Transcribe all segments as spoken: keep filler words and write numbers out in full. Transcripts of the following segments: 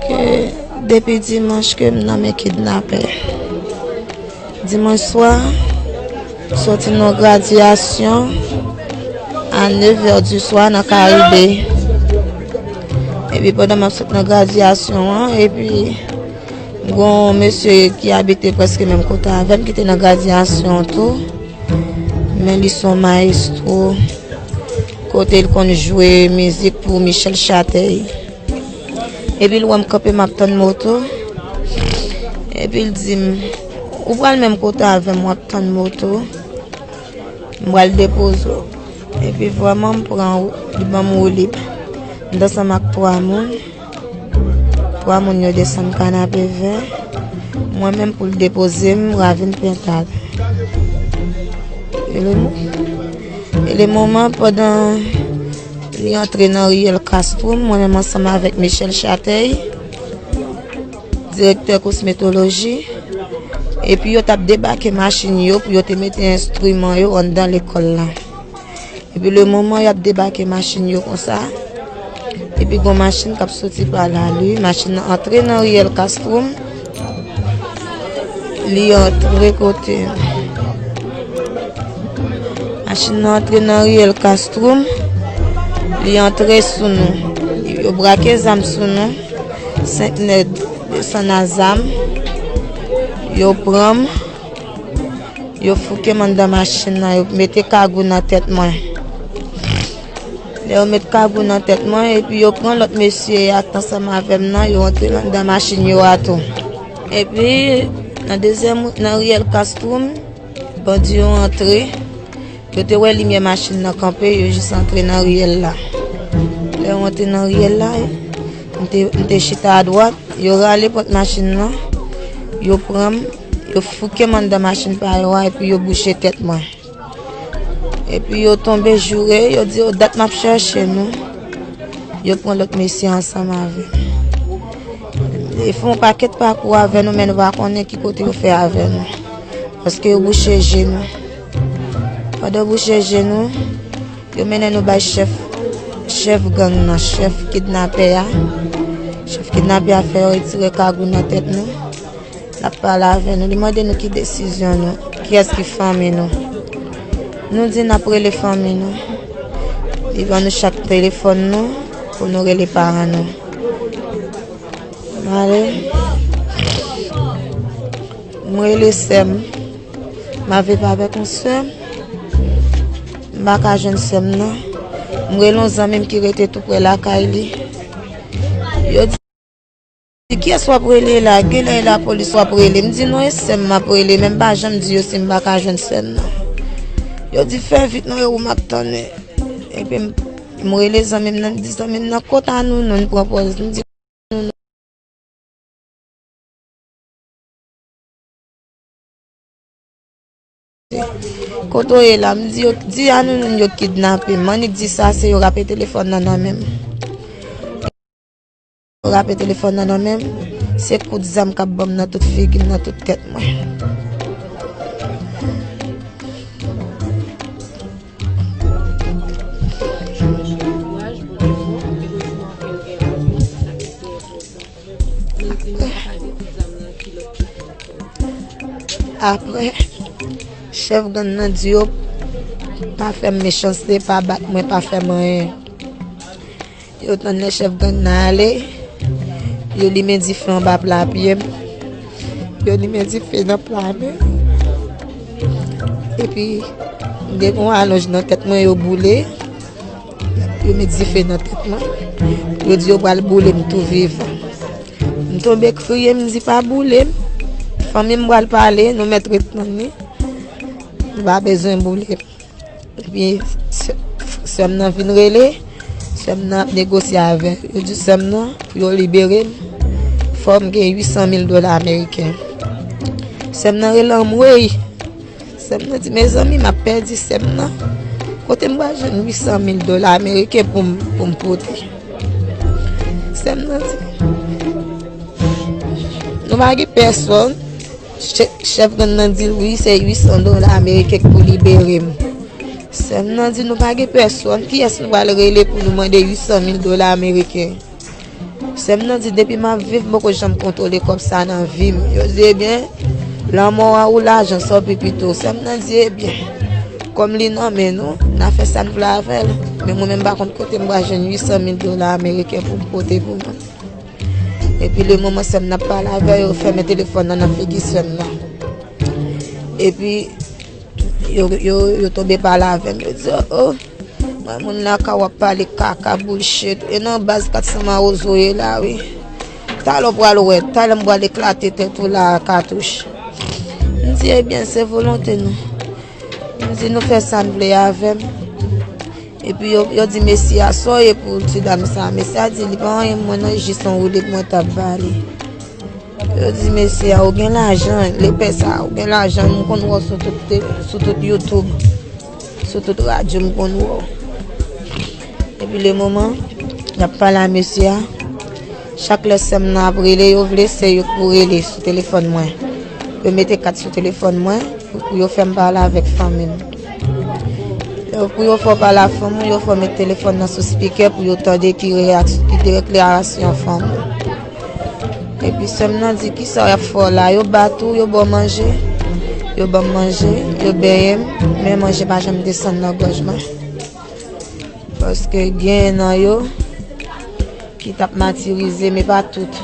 Ke depi dimanch ke m nan men kidnapè. Dimanch swa, soti nan gradyasyon a nèf è di swa nan Karibe. Epi pandan m ap sot nan gradyasyon an, epi gon mesye ki abite prèske menm kote avè m ki te nan gradyasyon an tou. Men li se yon mayestwo kote l konn jwe mizik pou Michel Chatèy. Epi l wè m kanpe, m ap tann moto. Epi l di m, "Ou pral menm kote avè m, w ap tann moto. M pral depoze w." Epi vrèman, m pran, li ban m woulib. M t ansanm ak twa moun. Twa moun yo desann Kanapevè. Mwen menm pou l depoze m, Ravin Pentad. E le, e le moman, pandan li antre nan riyèl Castrum, mwen menm ansanm avèk Michel Chatèy, direktè kosmetoloji, epi yo t ap debake machin yo pou yo te mete enstriman yo anndan lekòl la. Epi le moman y ap debake machin yo konsa, epi gon machin k ap soti pa lari, machin nan antre nan riyèl Castrum, li antre kote. Machin nan antre nan riyèl Castrum, li antre sou nou. Yo brake zam sou nou, senk nèg desann a zam, yo pran m, yo fouke m anndan machin nan, yo mete kagou nan tèt mwen. Lè yo met kagou nan tèt mwen, epi yo pran lòt mesye a k t ansanm avè m nan, yo antre anndan machin yo a tou. Epi, nan dezyèm, nan riyèl Castrum, bandi yo antre, yo te wè limyè machin nan kanpe, yo jis antre nan riyèl la. Lè yo antre nan riyèl la, m te, m te chita adwat, yo rale pòt machin nan, yo pran m, yo fouke m anndan machin pa yo a, epi yo bouche tèt mwen. Epi yo tonbe joure, yo di yo dat m ap chèche nou. Yo pran lòt mesye ansanm avè m. Yo fè yon pakèt pakou avè nou, men nou pa konnen ki kote yo fè avè nou. Paske yo bouche je nou. Pandan yo bouche je nou, yo mennen nou bay chèf, chèf gang nan, chèf kidnapè a. Chèf kidnapè a fè yo retire kagou nan tèt nou. L ap pale avè nou. Li mande nou ki desizyon nou, kiyès ki fanmi nou. Nou di n ap rele fanmi nou. Li ban nou chak telefòn nou pou nou rele paran nou. M ale. M rele sè m. M ap viv avèk yon sè m. M pa ka jwenn sè m nan. M rele yon zanmi m ki rete tou prè lakay li. Yo di, "Kiyès w ap rele la? Genlè e lapolis w ap rele." M di, "Non, e sè m m ap rele, men m pa janm di yo si m pa ka jwenn sè m nan." Yo di, "Fè vit non, e ou m ap tann." Epi m, m rele zanmi m nan, m di, "Zanmi m nan, kot a nou, nou, nou pran pòz." M di, "Kote w ye la?" M di, "Yo, di a nou, nou yo kidnape m." M annik di sa, se yo rape telefòn nan nan men m. Yo rape telefòn nan nan men m. Se kout zam k ap ban m nan tout figi m, nan tout tèt mwen. Apre, chèf gang nan di yo pa fè m mechanste, pa bat mwen, pa fè m anyen. Yo tann lè chèf gang nan ale, yo limen dife anba pla pye m. Yo limen dife nan pla men m. Epi, m te gen yon alonj nan tèt mwen, yo boule. Yo met dife nan tèt mwen. Yo di yo pral boule m tou vivan. M tonbe kriye, m di, "Pa boule m. Fanmi m pral pale, nou mèt ret tann li. Nou pa bezwen boule m." Epi, sè, sè m nan vin rele, sè m nan ap negosye avè yo. Yo di sè m nan, pou yo libere m, fò m gen uit san mil dola ameriken. Sè m nan rele anmwey. Sè m nan di, "Mezanmi, m ap pèdi sè m nan. Kote m pral jwenn uit san mil dola ameriken pou m, pou m pote?" Sè m nan di, "Nou pa gen pèsonn." Chè-, chèf gang nan di l, "Wi, se uit san dola ameriken k pou libere m." Sè m nan di, "Nou pa gen pèsonn. Kiyès nou pral rele pou nou mande uit san mil dola ameriken?" Sè m nan di, depi m ap viv, m poko janm kontwole kòb sa nan vi m. Yo di, ebyen, lanmò a ou lajan, sa w pi pito. Sè m nan di, ebyen, kòm li nan men nou, n a fè sa n vle avè l. Men mwen menm, m pa konn kote m pral jwenn uit san mil dola ameriken pou m pote pou mwen. Epi le moman sè m nan ap pale avè yo, yo fèmen telefòn nan nan figi sè m nan. Epi yo, yo, yo tonbe pale avè m. Yo di, o, o, mwen moun lakay w ap pale kaka, bullshit. E nan baz kat san mawozo ye la, wi. Talè w pral wè, talè m pral eklate tèt ou la a katouch. M di, ebyen, se volonte nou. M di, nou fè sa n vle avè m. Epi yo, yo di mesye a, sa w ye pou ti dam sa a? Mesye a di, li pa anyen mwen non, jis yon woulib mwen t ap ba li. Yo di mesye a, ou gen lajan, lepè sa a, ou gen lajan, m konn wè w sou tout te-, sou tout YouTube, sou tout radyo, m konn wè w. Epi le moman, y ap pale a mesye a, chak lè sè m nan ap rele, yo vle se yo k pou rele sou telefòn mwen. Yo mete kat sou telefòn mwen pou, pou yo fè m pale avèk fanmi m. Lè pou yo fè w pale a fanmi w, yo fè w met telefòn nan sou spikè pou yo tande ki reyak-, ki deklarasyon fanmi w. Epi sè m nan di, kisa y ap fè w la? Yo bat ou, yo ba w manje? Yo ban m manje, yo benyen m, men manje pa janm desann nan gòj mwen. Paske gen nan yo ki t ap matirize m, e pa tout.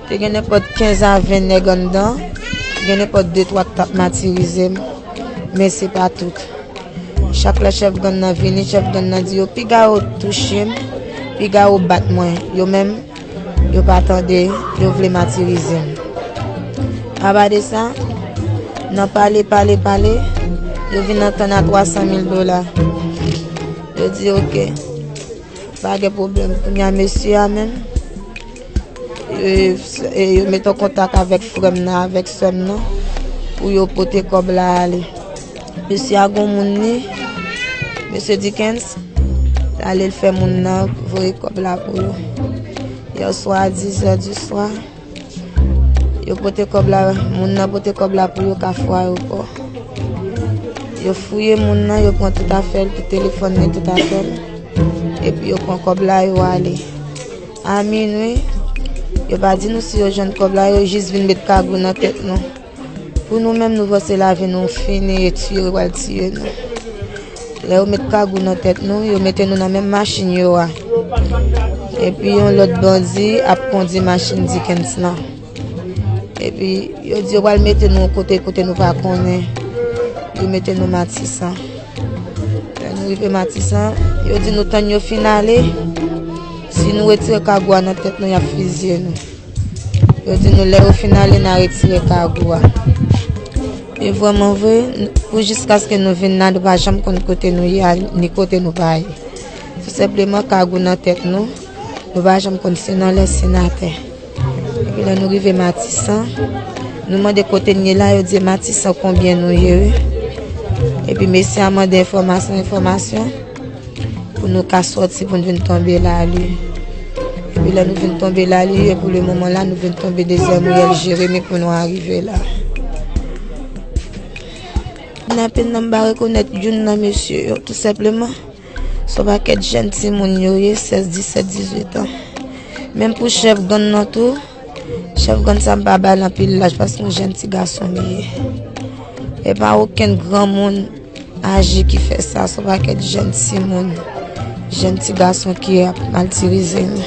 Te gen nenpòt kenz a ven nèg anndan, gen nenpòt de twa k t ap matirize m, men se pa tout. Chak lè chèf gang nan vini, chèf gang nan di yo, piga yo touche m, piga yo bat mwen. Yo menm, yo pa tande, yo vle matirize m. Apa de sa, nan pale, pale, pale, yo vin antann a twa san mil dola. Yo di, oke, pa gen pwoblèm. Kounye a, mesye a menm, e, e, yo mete an kontak avèk frè m nan, avèk sè m nan, pou yo pote kòb la ale. Mesye a gon moun li, mesye Dickens, l ale l fè moun nan voye kòb la pou yo. Yè swa a dis zè di swa, yo pote kòb la, moun nan pote kòb la pou yo Kafou Ayewopò. Yo fouye moun nan, yo pran tout afè l, tout telefòn li, tout afè l. Epi yo pran kòb la, yo ale. A minwi, yo pa di nou si yo jwenn kòb la, yo jis vin met kagou nan tèt nou. Pou nou menm, nou panse lavi nou fini e tiye yo pral tiye nou. Lè yo met kagou nan tèt nou, yo mete nou nan menm machin yo a. Epi yon lòt bandi ap kondui machin Dickens lan. Epi yo di yo pral mete nou yon kote, kote nou pa konnen. Yo mete nou Matisan. Lè nou rive Matisan, yo di nou tann yo fin ale. Si nou retire kagou a nan tèt nou, y ap fizye nou. Yo di nou lè yo fin ale, n a retire kagou a. E vrèman vre, n-, pou jiskaske nou vin la, nou pa janm konn kote nou ye a, ni kote nou pa ye. Tou senpleman, kagou nan tèt nou, nou pa janm konn si nan lè, si nan tè. Epi lè nou rive Matisan, nou mande kote n ye la, yo di Matisan konbyen nou ye, wi. Epi mesye a mande enfòmasyon, enfòmasyon. Pou nou ka sòti, pou n vin tonbe Lali. Epi lè nou vin tonbe Lali, e pou le moman la, nou vin tonbe dezyèm riyèl Jeremi pou nou arive la. Nan pen nan m pa rekonèt youn nan mesye yo, tou senpleman. Se yon pakèt jèn timoun yo ye, sèz, disèt, dizuit an. Menm pou chèf gang nan tou, chèf gang sa m pa ba l anpil laj paske yon jèn ti gason li ye. E pa okenn granmoun aji ki fè sa, se yon pakèt jèn timoun, jèn ti gason ki ap matirize nou.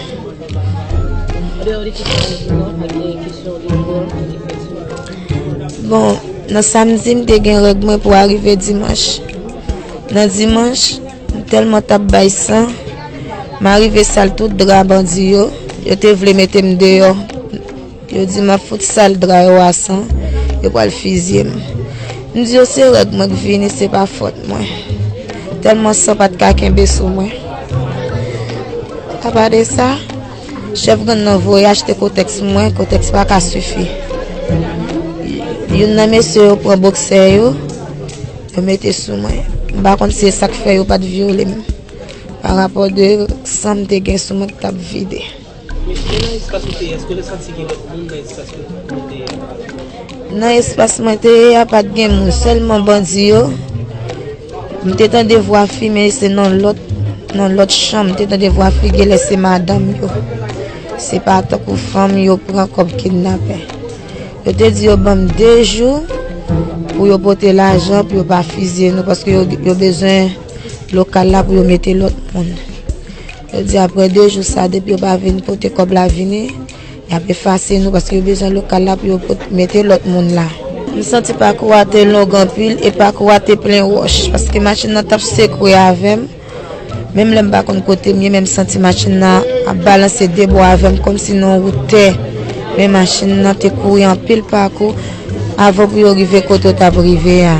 Bon, nan samdi, m te gen règ mwen pou arive dimanch. Nan dimanch, m tèlman t ap bay san, m arive sal tout dra bandi yo, yo te vle mete m deyò. Yo di m ap fout sal dra yo a san, yo pral fizye m. M di yo se règ mwen k vini, se pa fòt mwen. Tèlman san pa t ka kenbe sou mwen. Apa de sa, chèf gang nan voye achte kotèks pou mwen, kotèks pa ka sifi. Youn nan mesye yo pran boksè yo, yo mete sou mwen. M pa konn si se sa k fè yo pa t vyole m. Pa rapò de san m te gen sou mwen k t ap vide. Men nan espas ou te ye, èske w te santi gen lòt moun nan espas kote ou te ye a? Nan espas mwen te ye a, pa t gen moun, sèlman bandi yo. M te tande vwa fi, men se nan lòt, nan lòt chanm, m te tande vwa fi, genlè se madanm yo. Se pa tankou fanm yo pran kòm kidnapè. Yo te di yo ban m de jou pou yo pote lajan, pou yo pa fizye nou, paske yo, yo bezwen lokal la pou yo mete lòt moun. Yo di apre de jou sa, depi yo pa vin pote kòb la vini, y ap efase nou, paske yo bezwen lokal la pou yo pot-, mete lòt moun la. M santi pakou a te long anpil e pakou a te plen wòch, paske machin nan t ap sekwe avè m. Menm lè m pa konn kote m ye, men m santi machin nan ap balanse de bò avè m, kòmsi nan wout tè. Men machin nan te kouri anpil pakou avan pou yo rive kote yo t ap rive a.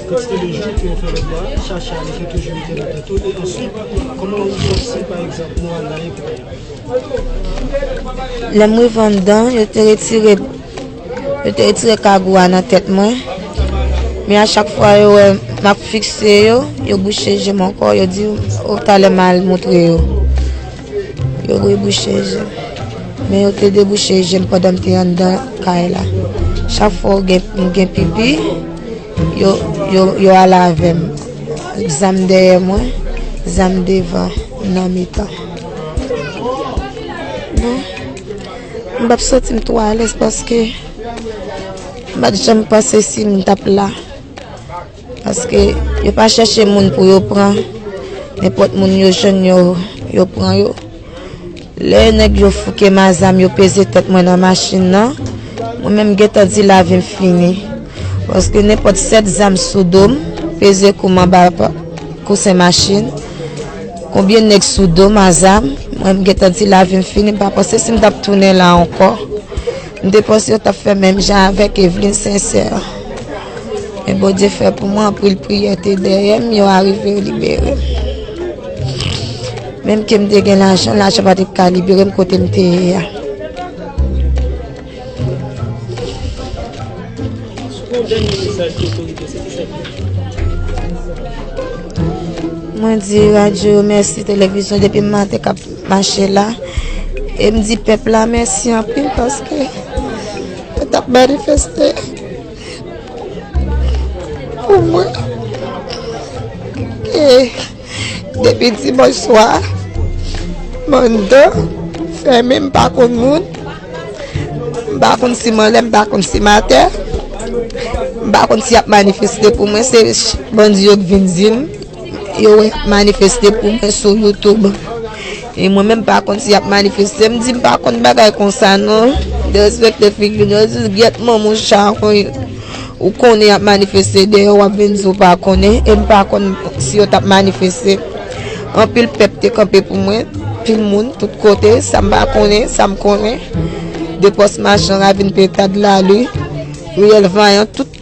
Kantite de jou ke w fè lòt la, chache a li te toujou rete nan tèt ou, e answit, kòman ou santi, pa egzanp, moral la ye kounye a? Lè m rive anndan, yo te retire, yo te retire kagou a nan tèt mwen. Men a chak fwa yo wè m ap fikse yo, yo bouche je m ankò, yo di, "O, talè m al moutre yo." Yo rebouche je m. Men yo te debouche je m pandan m te anndan kay la. Chak fwa w gen, m gen pipi, yo, yo, yo ale avè m. Zam dèyè mwen, zam devan, nan mitan. Bon, m p ap santi m twò alèz paske m pa t janm panse si m t ap la. Paske yo pa chèche moun pou yo pran. Nenpòt moun yo jwenn yo, yo pran yo. Lè nèg yo fouke m a zam, yo peze tèt mwen nan machin nan, mwen menm gentan di lavi m fini. Paske nenpòt sèt zam sou do m, peze kou m anba pa-, kousen machin. Konbyen nèg sou do m a zam, mwen m gentan di lavi m fini, m pa panse si m t ap tounen la ankò. M te panse yo t ap fè menm jan avèk Evelyne Sincère. Men Bondye fè pou mwen, anpil priyè te dèyè m, yo arive libere m. Menm ke m te gen lajan, lajan pa t ka libere m kote m te ye a. Mwen di radyo yo mèsi, televizyon, depi maten k ap mache la. E m di pèp la mèsi anpil paske yo t ap manifeste pou mwen. E depi dimanch swa, m anndan, fèmen, m pa konn moun. M pa konn si m anlè, m pa konn si m atè. M pa konn si y ap manifeste pou mwen. Se ch-, bandi yo k vin di m, yo wè manifeste pou mwen sou YouTube. E mwen menm, m pa konn si y ap manifeste. M di m pa konn bagay konsa non. Derespekte figi nou. Yo di gyèt manman w chan konn. Ou konnen y ap manifeste dèyè w, w ap vin di w pa konnen, e m pa konn si yo t ap manifeste. Anpil pèp te kanpe pou mwen, anpil moun, tout kote, sa m pa konnen, sa m konnen. Depòs Machan, Ravin Petad, Lali, Riyèl Vayan, tout